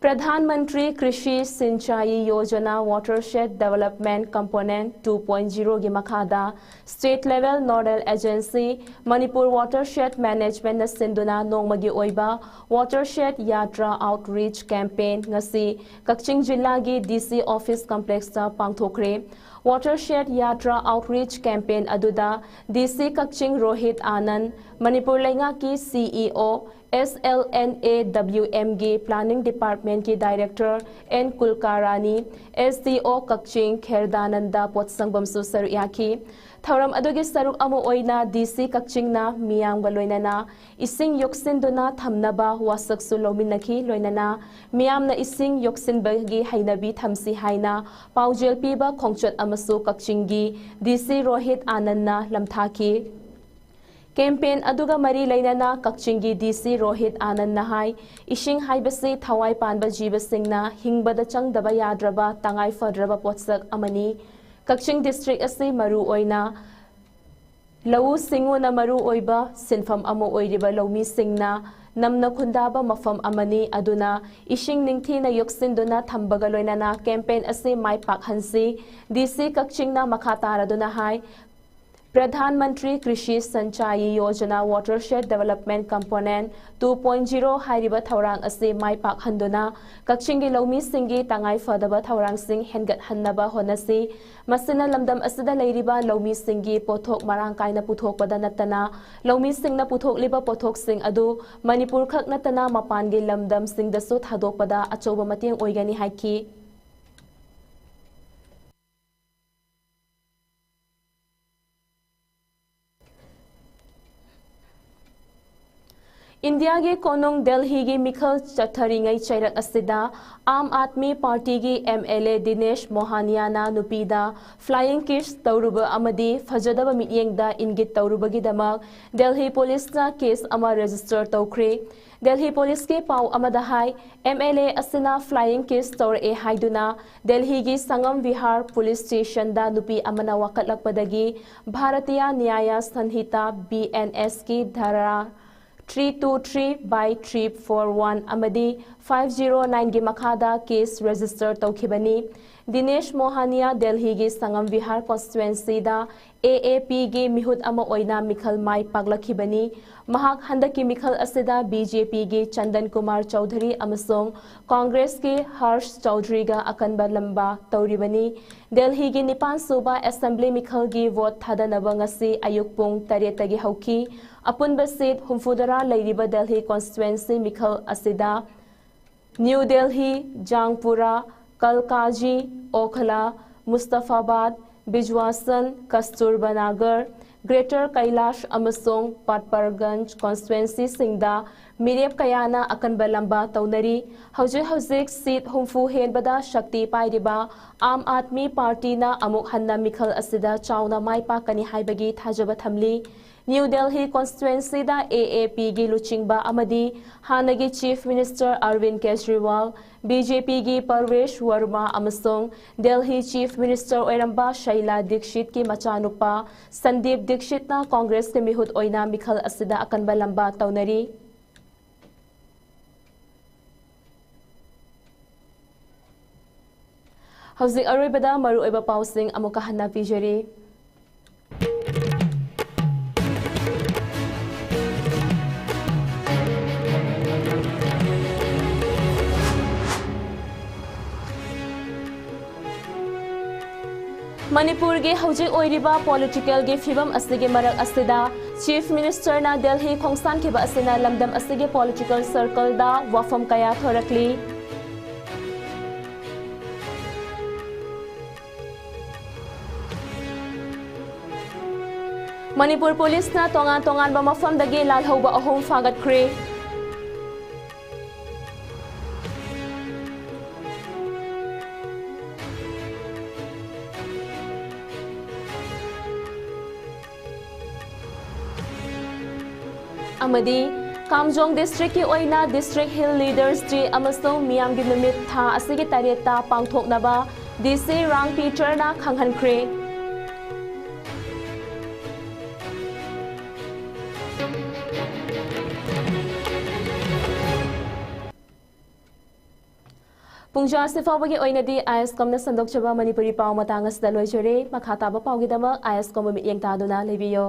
Pradhan Mantri Krishi Sinchayee Yojana watershed development component two point ꯖꯤꯔꯣꯒꯤ ꯃꯈꯥꯗ state level nodal agency Manipur watershed ꯃꯦꯅꯦꯖꯃꯦꯟꯠꯅ ꯁꯤꯟꯗꯨꯅ ꯅꯣꯡꯃꯒꯤ ꯑꯣꯏꯕ ꯋꯥꯇꯔꯁꯦꯗ ꯌꯥꯇ꯭ꯔꯥ ꯑꯥꯎꯠꯔꯤꯆ ꯀꯦꯝꯄꯦꯟ ꯉꯁꯤ ꯀꯛꯆꯤꯡ ꯖꯤꯂꯥꯒꯤ ꯗꯤ ꯁꯤ ꯑꯣꯐꯤꯁ ꯀꯝꯄ꯭ꯂꯦꯛꯁꯇ ꯄꯥꯡꯊꯣꯛꯈ꯭ꯔꯦ꯫ ꯋꯥꯇꯔꯁꯦꯗ ꯌꯥꯇ꯭ꯔꯥ ꯑꯥꯎꯠꯔꯤꯆ ꯀꯦꯝꯄꯦꯟ ꯑꯗꯨꯗ ꯗꯤ ꯁꯤ ꯀꯛꯆꯤꯡ ꯔꯣꯍꯤꯠ ꯑꯥꯅꯟꯗ, ꯃꯅꯤꯄꯨꯔ ꯂꯩꯉꯥꯛꯀꯤ C E O S L N A W ꯑꯦꯝꯒꯤ Planning Departmentꯀꯤ Director ꯑꯦꯟ ꯀꯨꯜꯀꯥꯔꯥꯅꯤ, ꯑꯦꯁ ꯗꯤ ꯑꯣ ꯀꯛꯆꯤꯡ ꯈꯦꯔꯗꯥꯅꯟꯗ ꯄꯣꯠꯁꯪꯕꯝꯁꯨ ꯁꯔꯨꯛ ꯌꯥꯈꯤ꯫ ꯊꯧꯔꯝ ꯑꯗꯨꯒꯤ ꯁꯔꯨꯛ ꯑꯃ ꯑꯣꯏꯅ ꯗꯤ ꯁꯤ ꯀꯛꯆꯤꯡꯅ ꯃꯤꯌꯥꯝꯒ ꯂꯣꯏꯅꯅ ꯏꯁꯤꯡ ꯌꯣꯛꯁꯤꯟꯗꯨꯅ ꯊꯝꯅꯕ ꯋꯥꯁꯛꯁꯨ ꯂꯧꯃꯤꯟꯅꯈꯤ꯫ ꯂꯣꯏꯅꯅ ꯃꯤꯌꯥꯝꯅ ꯏꯁꯤꯡ ꯌꯣꯛꯁꯤꯟꯕꯒꯤ ꯍꯩꯅꯕꯤ ꯊꯝꯁꯤ ꯍꯥꯏꯅ ꯄꯥꯎꯖꯦꯜ ꯄꯤꯕ ꯈꯣꯡꯆꯠ ꯑꯃꯁꯨ ꯀꯛꯆꯤꯡꯒꯤ ꯗꯤ ꯁꯤ ꯔꯣꯍꯤꯠ ꯑꯥꯅꯟꯅ ꯂꯝꯊꯥꯈꯤ꯫ Campaign ꯑꯗꯨꯒ ꯃꯔꯤ ꯂꯩꯅꯅ ꯀꯛꯆꯤꯡꯒꯤ ꯗꯤ ꯁꯤ ꯔꯣꯍꯤꯠ ꯑꯥꯅꯟꯅ ꯍꯥꯏ, ꯏꯁꯤꯡ ꯍꯥꯏꯕꯁꯤ ꯊꯋꯥꯏ ꯄꯥꯟꯕ ꯖꯤꯕꯁꯤꯡꯅ ꯍꯤꯡꯕꯗ ꯆꯪꯗꯕ ꯌꯥꯗ꯭ꯔꯕ ꯇꯉꯥꯏ ꯐꯗ꯭ꯔꯕ ꯄꯣꯠꯁꯛ ꯑꯃꯅꯤ꯫ ꯀꯛꯆꯤꯡ district ꯑꯁꯤ ꯃꯔꯨ ꯑꯣꯏꯅ ꯂꯧꯎ ꯁꯤꯡꯎꯅ ꯃꯔꯨ ꯑꯣꯏꯕ ꯁꯤꯟꯐꯝ ꯑꯃ ꯑꯣꯏꯔꯤꯕ ꯂꯧꯃꯤꯁꯤꯡꯅ ꯅꯝꯅ ꯈꯨꯟꯗꯥꯕ ꯃꯐꯝ ꯑꯃꯅꯤ꯫ ꯑꯗꯨꯅ ꯏꯁꯤꯡ ꯅꯤꯡꯊꯤꯅ ꯌꯣꯛꯁꯤꯟꯗꯨꯅ ꯊꯝꯕꯒ ꯂꯣꯏꯅꯅ campaign ꯑꯁꯤ ꯃꯥꯏ ꯄꯥꯛꯍꯟꯁꯤ꯫ ꯗꯤ ꯁꯤ ꯀꯛꯆꯤꯡꯅ ꯃꯈꯥ ꯇꯥꯔꯗꯨꯅ ꯍꯥꯏ, ꯄ꯭ꯔꯙꯥꯟ ꯃꯟꯇ꯭ꯔꯤ ꯀ꯭ꯔꯤꯁꯤ ꯁꯟꯆꯥꯌꯤ Yojana Watershed Development Component two point zero ꯍꯥꯏꯔꯤꯕ ꯊꯧꯔꯥꯡ ꯑꯁꯤ ꯃꯥꯏ ꯄꯥꯛꯍꯟꯗꯨꯅ ꯀꯛꯆꯤꯡꯒꯤ ꯂꯧꯃꯤꯁꯤꯡꯒꯤ ꯇꯉꯥꯏ ꯐꯗꯕ ꯊꯧꯔꯥꯡꯁꯤꯡ ꯍꯦꯟꯒꯠꯍꯟꯅꯕ ꯍꯣꯠꯅꯁꯤ꯫ ꯃꯁꯤꯅ ꯂꯝꯗꯝ ꯑꯁꯤꯗ ꯂꯩꯔꯤꯕ ꯂꯧꯃꯤꯁꯤꯡꯒꯤ ꯄꯣꯠꯊꯣꯛ ꯃꯔꯥꯡ ꯀꯥꯏꯅ ꯄꯨꯊꯣꯛꯄꯗ ꯅꯠꯇꯅ, ꯂꯧꯃꯤꯁꯤꯡꯅ ꯄꯨꯊꯣꯛꯂꯤꯕ ꯄꯣꯠꯊꯣꯛꯁꯤꯡ ꯑꯗꯨ ꯃꯅꯤꯄꯨꯔ ꯈꯛ ꯅꯠꯇꯅ ꯃꯄꯥꯟꯒꯤ ꯂꯝꯗꯝꯁꯤꯡꯗꯁꯨ ꯊꯥꯗꯣꯛꯄꯗ ꯑꯆꯧꯕ ꯃꯇꯦꯡ ꯑꯣꯏꯒꯅꯤ ꯍꯥꯏꯈꯤ꯫ ꯏꯟꯗꯤꯌꯥꯒꯤ ꯀꯣꯅꯨꯡ ꯗꯦꯜꯍꯤꯒꯤ ꯃꯤꯈꯜ ꯆꯠꯊꯔꯤꯉꯩ ꯆꯩꯔꯛ ꯑꯁꯤꯗ ꯑꯥꯝ ꯑꯥꯗꯃꯤ ꯄꯥꯔꯇꯤꯒꯤ ꯑꯦꯝ ꯑꯦꯜ ꯑꯦ ꯗꯤꯅꯦꯁ ꯃꯣꯍꯥꯅꯤꯌꯥꯅ ꯅꯨꯄꯤꯗ flying kiss ꯇꯧꯔꯨꯕ ꯑꯃꯗꯤ ꯐꯖꯗꯕ ꯃꯤꯠꯌꯦꯡꯗ ꯏꯪꯒꯤꯠ ꯇꯧꯔꯨꯕꯒꯤꯗꯃꯛ ꯗꯦꯜꯍꯤ ꯄꯨꯂꯤꯁꯅ case ꯑꯃ register ꯇꯧꯈ꯭ꯔꯦ꯫ ꯗꯦꯜꯍꯤ ꯄꯨꯂꯤꯁꯀꯤ ꯄꯥꯎ ꯑꯃꯗ ꯍꯥꯏ, ꯑꯦꯝ ꯑꯦꯜ ꯑꯦ ꯑꯁꯤꯅ flying kiss ꯇꯧꯔꯛꯑꯦ ꯍꯥꯏꯗꯨꯅ ꯗꯦꯜꯍꯤꯒꯤ ꯁꯪꯒꯝ ꯕꯤꯍꯥꯔ ꯄꯨꯂꯤꯁ ꯁ꯭ꯇꯦꯁꯟꯗ ꯅꯨꯄꯤ ꯑꯃꯅ ꯋꯥꯀꯠꯂꯛꯄꯗꯒꯤ ꯚꯥꯔꯇꯤꯌꯥ ꯅ꯭ꯌꯥꯌ ꯁꯟꯍꯤꯇꯥ, ꯕꯤ ꯑꯦꯟ ꯑꯦꯁꯀꯤ ꯙꯥꯔꯥ three two three by three four one ꯑꯃꯗꯤ five zero nineꯒꯤ ꯃꯈꯥꯗ case register ꯇꯧꯈꯤꯕꯅꯤ꯫ ꯗꯤꯅꯦꯁ ꯃꯣꯍꯥꯅꯤꯌꯥ ꯗꯦꯜꯍꯤꯒꯤ ꯁꯉꯝ ꯕꯤꯍꯥꯔ ꯀꯣꯟꯁꯇꯤꯇ꯭ꯋꯦꯟꯁꯤꯗ ꯑꯦ ꯑꯦ ꯄꯤꯒꯤ ꯃꯤꯍꯨꯠ ꯑꯃ ꯑꯣꯏꯅ ꯃꯤꯈꯜ ꯃꯥꯏ ꯄꯥꯛꯂꯛꯈꯤꯕꯅꯤ꯫ ꯃꯍꯥꯛ ꯍꯟꯗꯛꯀꯤ ꯃꯤꯈꯜ ꯑꯁꯤꯗ ꯕꯤ ꯖꯦ ꯄꯤꯒꯤ ꯆꯟꯗꯟ ꯀꯨꯃꯥꯔ ꯆꯧꯙꯔꯤ ꯑꯃꯁꯨꯡ ꯀꯣꯡꯒ꯭ꯔꯦꯁꯀꯤ ꯍꯔꯁ ꯆꯧꯙꯔꯤꯒ ꯑꯀꯟꯕ ꯂꯝꯕꯥ ꯇꯧꯔꯤꯕꯅꯤ꯫ ꯗꯦꯜꯍꯤꯒꯤ ꯅꯤꯄꯥꯟ ꯁꯨꯕ ꯑꯦꯁꯦꯝꯕ꯭ꯂꯤ ꯃꯤꯈꯜꯒꯤ ꯚꯣꯠ ꯊꯥꯗꯅꯕ ꯉꯁꯤ ꯑꯌꯨꯛ ꯄꯨꯡ ꯇꯔꯦꯠꯇꯒꯤ ꯍꯧꯈꯤ꯫ ꯑꯄꯨꯟꯕ ꯁꯤꯠ ꯍꯨꯝꯐꯨꯇꯔꯥ ꯂꯩꯔꯤꯕ ꯗꯦꯜꯍꯤ ꯀꯣꯟꯁꯇꯤꯇ꯭ꯋꯦꯟꯁꯤ ꯃꯤꯈꯜ ꯑꯁꯤꯗ ꯅ꯭ꯌꯨ ꯗꯦꯜꯍꯤ, ꯖꯥꯡꯄꯨꯔꯥ, ꯀꯜꯀꯥꯖꯤ, ꯑꯣꯈꯂꯥ, ꯃꯨꯁꯇꯐꯥꯕꯥꯗ, ꯕꯤꯖꯋꯥꯁꯟ, ꯀꯁꯇꯨꯔꯕꯥ ꯅꯥꯒꯔ, ꯒ꯭ꯔꯦꯇꯔ ꯀꯩꯂꯥꯁ ꯑꯃꯁꯨꯡ ꯄꯥꯠꯄꯔꯒꯟꯖ ꯀꯣꯟꯁꯇꯤꯇ꯭ꯋꯦꯟꯁꯤꯁꯤꯡꯗ ꯃꯤꯔꯦꯞ ꯀꯌꯥꯅ ꯑꯀꯟꯕ ꯂꯝꯕꯥ ꯇꯧꯅꯔꯤ꯫ ꯍꯧꯖꯤꯛ ꯍꯧꯖꯤꯛ ꯁꯤꯠ ꯍꯨꯝꯐꯨ ꯍꯦꯟꯕꯗ ꯁꯛꯇꯤ ꯄꯥꯏꯔꯤꯕ ꯑꯥꯝ ꯑꯥꯗꯃꯤ ꯄꯥꯔꯇꯤꯅ ꯑꯃꯨꯛ ꯍꯟꯅ ꯃꯤꯈꯜ ꯑꯁꯤꯗ ꯆꯥꯎꯅ ꯃꯥꯏ ꯄꯥꯛꯀꯅꯤ ꯍꯥꯏꯕꯒꯤ ꯊꯥꯖꯕ ꯊꯝꯂꯤ꯫ ꯅ꯭ꯌꯨ ꯗꯦꯜꯍꯤ ꯀꯣꯟꯁꯇꯤꯇ꯭ꯋꯦꯟꯁꯤꯗ ꯑꯦ ꯑꯦ ꯄꯤꯒꯤ ꯂꯨꯆꯤꯡꯕ ꯑꯃꯗꯤ ꯍꯥꯟꯅꯒꯤ chief minister ꯑꯔꯕꯤꯟ Kejriwal, B J ꯄꯤꯒꯤ ꯄꯔꯋꯦꯁ ꯋꯔꯃꯥ ꯑꯃꯁꯨꯡ ꯗꯦꯜꯍꯤ ꯆꯤꯐ ꯃꯤꯅꯤꯁꯇꯔ ꯑꯣꯏꯔꯝꯕ ꯁꯩꯂꯥ ꯗꯤꯛꯁꯤꯠꯀꯤ ꯃꯆꯥꯅꯨꯄꯥ ꯁꯟꯗꯤꯞ ꯗꯤꯛꯁꯤꯠꯅ ꯀꯣꯡꯒ꯭ꯔꯦꯁꯀꯤ ꯃꯤꯍꯨꯠ ꯑꯣꯏꯅ ꯃꯤꯈꯜ ꯑꯁꯤꯗ ꯑꯀꯟꯕ ꯂꯝꯕꯥ ꯇꯧꯅꯔꯤ꯫ ꯍꯧꯖꯤꯛ ꯑꯔꯣꯏꯕꯗ ꯃꯔꯨꯑꯣꯏꯕ ꯄꯥꯎꯁꯤꯡ ꯑꯃꯨꯛꯀ ꯍꯟꯅ ꯄꯤꯖꯔꯤ꯫ ꯃꯅꯤꯄꯨꯔꯒꯤ ꯍꯧꯖꯤꯛ ꯑꯣꯏꯔꯤꯕ ꯄꯣꯂꯤꯇꯤꯀꯦꯜꯒꯤ ꯐꯤꯕꯝ ꯑꯁꯤꯒꯤ ꯃꯔꯛ ꯑꯁꯤꯗ ꯆꯤꯐ ꯃꯤꯅꯤꯁꯇꯔꯅ ꯗꯦꯜꯍꯤ ꯈꯣꯡꯁꯥꯟꯈꯤꯕ ꯑꯁꯤꯅ ꯂꯝꯗꯝ ꯑꯁꯤꯒꯤ ꯄꯣꯂꯤꯇꯤꯀꯦꯜ ꯁꯔꯀꯜꯗ ꯋꯥꯐꯝ ꯀꯌꯥ ꯊꯣꯔꯛꯂꯤ꯫ ꯃꯅꯤꯄꯨꯔ ꯄꯨꯂꯤꯁꯅ ꯇꯣꯉꯥꯟ ꯇꯣꯉꯥꯟꯕ ꯃꯐꯝꯗꯒꯤ ꯂꯥꯜꯍꯧꯕ ꯑꯍꯨꯝ ꯐꯥꯒꯠꯈ꯭ꯔꯦ꯫ ꯑꯃꯗꯤ ꯀꯥꯝꯖꯣꯡ ꯗꯤꯁꯇ꯭ꯔꯤꯛꯀꯤ ꯑꯣꯏꯅ ꯗꯤꯁꯇ꯭ꯔꯤꯛ ꯍꯤꯜ ꯂꯤꯗꯔꯁ ꯗꯦ ꯑꯃꯁꯨꯡ ꯃꯤꯌꯥꯝꯒꯤ ꯅꯨꯃꯤꯠ ꯊꯥ ꯑꯁꯤꯒꯤ ꯇꯔꯦꯠꯇ ꯄꯥꯡꯊꯣꯛꯅꯕ ꯗꯤ ꯁꯤ ꯔꯥꯡ ꯄꯤꯇꯔꯅ ꯈꯪꯍꯟꯈ꯭ꯔꯦ꯫ ꯄꯨꯡꯖꯥꯁꯤ ꯐꯥꯎꯕꯒꯤ ꯑꯣꯏꯅꯗꯤ ꯑꯥꯏ ꯑꯦꯁ ꯀꯣꯝꯅ ꯁꯟꯗꯣꯛꯆꯕ ꯃꯅꯤꯄꯨꯔꯤ ꯄꯥꯎ ꯃꯇꯥꯡ ꯑꯁꯤꯗ ꯂꯣꯏꯖꯔꯦ꯫ ꯃꯈꯥ ꯇꯥꯕ ꯄꯥꯎꯒꯤꯗꯃꯛ ꯑꯥꯏ ꯑꯦꯁ ꯀꯣꯝꯕꯨ ꯃꯤꯠꯌꯦꯡ ꯇꯥꯗꯨꯅ ꯂꯩꯕꯤꯌꯨ꯫